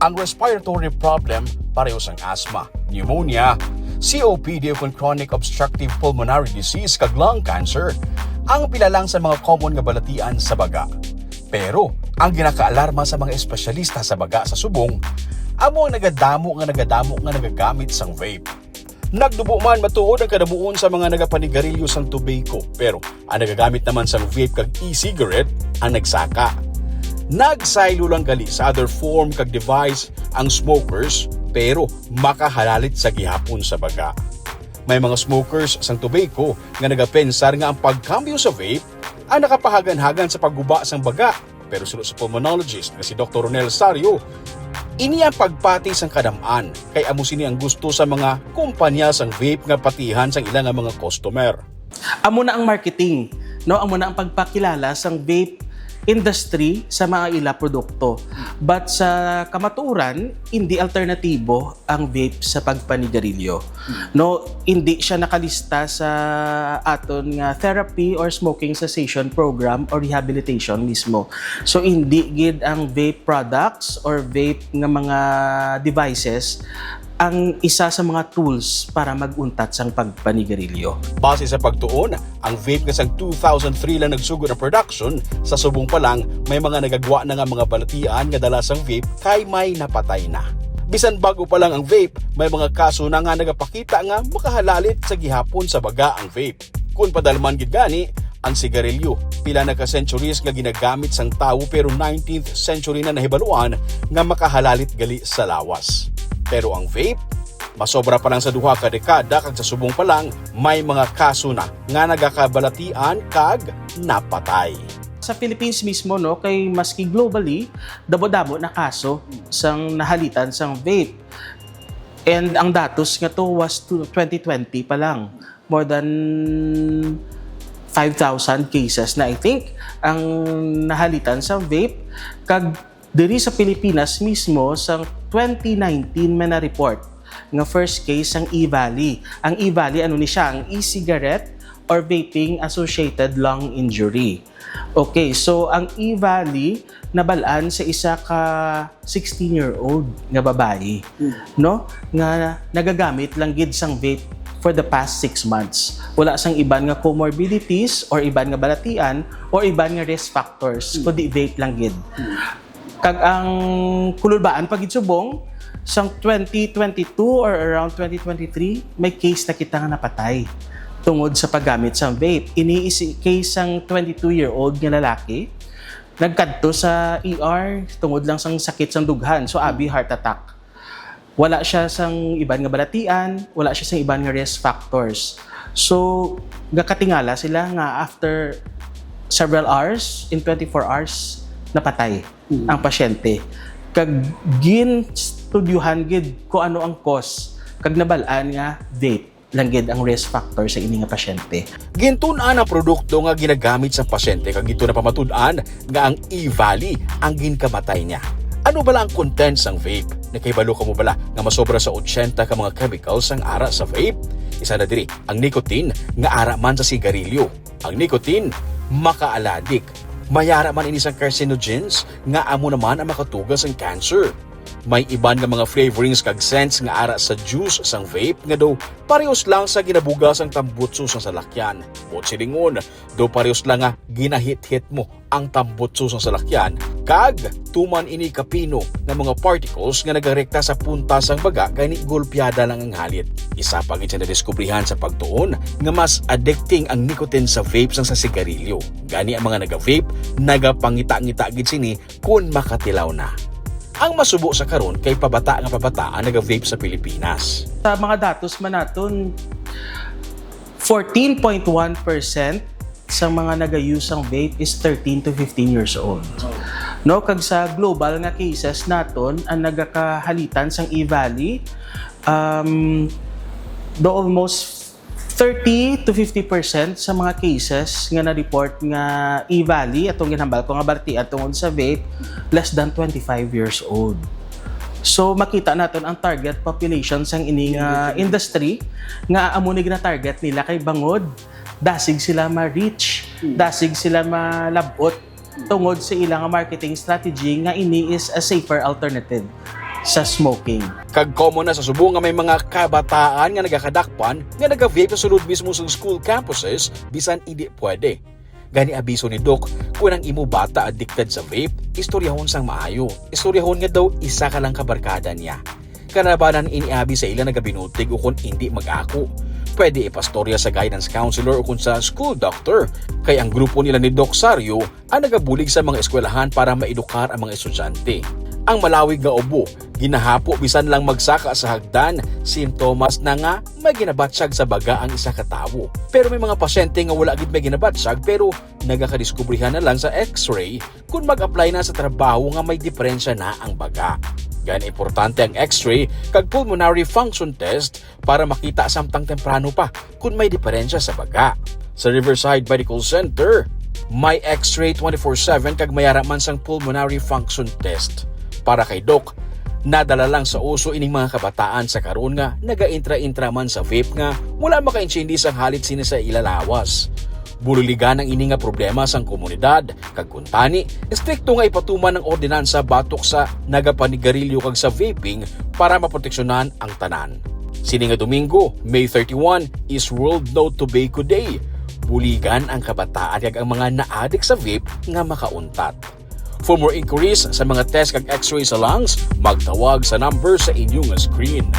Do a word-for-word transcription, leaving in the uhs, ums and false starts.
Ang respiratory problem, pareho sang asthma, pneumonia, C O P D o kon chronic obstructive pulmonary disease kag lung cancer, ang pila lang sa mga common nga balatian sa baga. Pero ang ginakaalarma sa mga espesyalista sa baga sa subong, amo ang nagadamo nga nagadamo nga nagagamit sang vape. Nagdubo man matuod ang kadamuon sa mga nagapanigarilyo sang tobacco, pero ang nagagamit naman sang vape kag e-cigarette ang nagsaka. Nagsaylo lang gali sa other form kag device ang smokers, pero makahalalit sa gihapon sa baga. May mga smokers sang tobacco nga nagapensar nga ang pagkambyo sa vape ang nakapahagan-hagan sa pagguba sang baga. Pero suno sa pulmonologist nga si Doktor Ronel Sario, ini ang pagpati sang kadam-an, kay amo sini ang gusto sa mga kumpanya sang vape nga patihan sang ila nga mga customer. Amo na ang marketing, no? Amo na ang pagpakilala sang vape industry sa mga ila produkto. But sa kamatuoran, hindi alternatibo ang vape sa pagpanigarilyo. No, hindi siya nakalista sa aton nga therapy or smoking cessation program or rehabilitation mismo. So, hindi gid ang vape products or vape nga mga devices ang isa sa mga tools para mag-untat sang pagpanigarilyo. Base sa pagtuon, ang vape nga sang two thousand three lang nagsugod ang production, sa subong pa lang may mga nagagwa na nga mga balatian nga dala sang vape kay may napatay na. Bisan bag-o pa lang ang vape, may mga kaso na nga nagapakita nga makahalalit sa gihapon sa baga ang vape. Kun padalman gid gani, ang sigarilyo, pila na ka centuries nga ginagamit sang tawo, pero nineteenth century na nahibaluan nga makahalalit gali sa lawas. Pero ang vape, masobra pa lang sa duha ka dekada kag sa subong pa lang may mga kaso na nga nagakabalatian kag napatay. Sa Philippines mismo, no, kay maski globally, damo-damo na kaso sang nahalitan sang vape. And ang datos nga to was to twenty twenty pa lang. More than five thousand cases na, I think, ang nahalitan sa vape. Kag diri sa Pilipinas mismo, sa twenty nineteen, may na-report nga first case sang E-Valley. Ang E-Valley, ano ni siya? Ang e-cigarette or vaping associated lung injury. Okay, so ang E-Valley nabal-an sa isa ka sixteen-year-old nga babayi, Hmm. no? Nga nagagamit lang gid sang vape for the past six months. Wala sang iban nga comorbidities or iban nga balatian or iban nga risk factors, Hmm. kundi vape lang gid. Hmm. Kag ang kululbaan pa gid subong, sang twenty twenty-two or around twenty twenty-three, may case na kita nga napatay tungod sa paggamit sang vape. Ini is case sang twenty-two-year-old nga lalaki. Nagkadto sa E R tungod lang sang sakit sang dughan. So, abi heart attack. Wala siya sang iban nga balatian, wala siya sang iban nga risk factors. So, gakatingala sila nga after several hours, in twenty-four hours, napatay Mm. ang pasyente. Kag ginstudyuhan gid kung ano ang cause, kag nabal-an nga vape lang gid ang risk factor sa ini nga pasyente. Gintun-an ang produkto nga ginagamit sang pasyente kag didto napamatud-an nga ang E-Valley ang ginkamatay niya. Ano bala ang content sang vape? Nakahibalo kamo bala nga masobra sa ochenta ka mga chemicals ang ara sa vape? Isa na diri ang nicotine nga ara man sa sigarilyo. Ang nicotine makaaladik. May ara man ini sang carcinogens nga amo naman ang makatuga sang cancer. May iban nga mga flavorings kag scents nga ara sa juice sang vape nga daw parehos lang sa ginabuga sang tambutso sang salakyan. Buot silingon, daw parehos lang nga ginahit-hit mo ang tambutso sang salakyan, kag tuman ini kapino nga mga particles nga nagarekta sa punta sang baga, kay ni golpeada lang ang halit. Isa pa gid sa nadiskubrihan sa pagtuon nga mas addicting ang nicotine sa vape sang sa sigarilyo. Gani ang mga naga-vape, nagapangita-ngita gid sini kon makatilaw na. Ang masubo sa karon kay pabata nga pabata ang naga-vape sa Pilipinas. Sa mga datos man naton, fourteen point one percent sa mga naga-use sang vape is thirteen to fifteen years old. No, kag sa global nga cases naton, ang nagakahalitan sang E-Valley, um, do almost Thirty to fifty percent sa mga cases nga na-report nga e-valley, atong ginhambal ko nga balatian tungod sa vape, less than twenty-five years old. So makita naton ang target population sang ini nga industry, nga amo ni gina-target nila kay bangod dasig sila ma-reach, dasig sila malab-ot tungod sa ila nga marketing strategy nga ini is a safer alternative sa smoking. Kag common na sa Subo nga may mga kabataan nga nagakadakpan nga nagavape sa sulod mismo sa school campuses bisan indi pwede. Gani abiso ni Doc, kung ang imo bata addicted sa vape, istoryahon sang maayo. Istoryahon nga daw isa ka lang kabarkada niya. Kalabanan ini abi sa ila nagabinutig o kung indi mag-ako. Pwede ipastorya sa guidance counselor o kung sa school doctor, kay ang grupo nila ni Doc Sario ang nagabulig sa mga eskwelahan para maedukar ang mga estudyante. Ang malawig nga ubo, ginahapo bisan lang magsaka sa hagdan, sintomas na nga may ginabatsyag sa baga ang isa ka tawo. Pero may mga pasyente nga wala gid may ginabatsyag pero nagakadiskubrihan na lang sa X-ray kung mag-apply na sa trabaho nga may diferensya na ang baga. Gani importante ang X-ray kag pulmonary function test para makita samtang temprano pa kung may diferensya sa baga. Sa Riverside Medical Center, may X-ray twenty-four seven kag may ara man sang pulmonary function test. Para kay Doc, nadala lang sa uso ining mga kabataan sa karon nga nagaintra-intra man sa vape nga wala makaintindi sang halit sini sa ila lawas. Buligan ang ini nga problema sang komunidad, kag kuntani, estrikto nga ipatuman ang ordinansa batok sa nagapanigarilyo kag sa vaping para maproteksyonan ang tanan. Sini nga Domingo, May thirty-one, is World No Tobacco Day. Buligan ang kabataan kag ang mga naadik sa vape nga makauntat. For more inquiries sa mga test kag X-ray sa lungs, magtawag sa number sa inyo nga screen.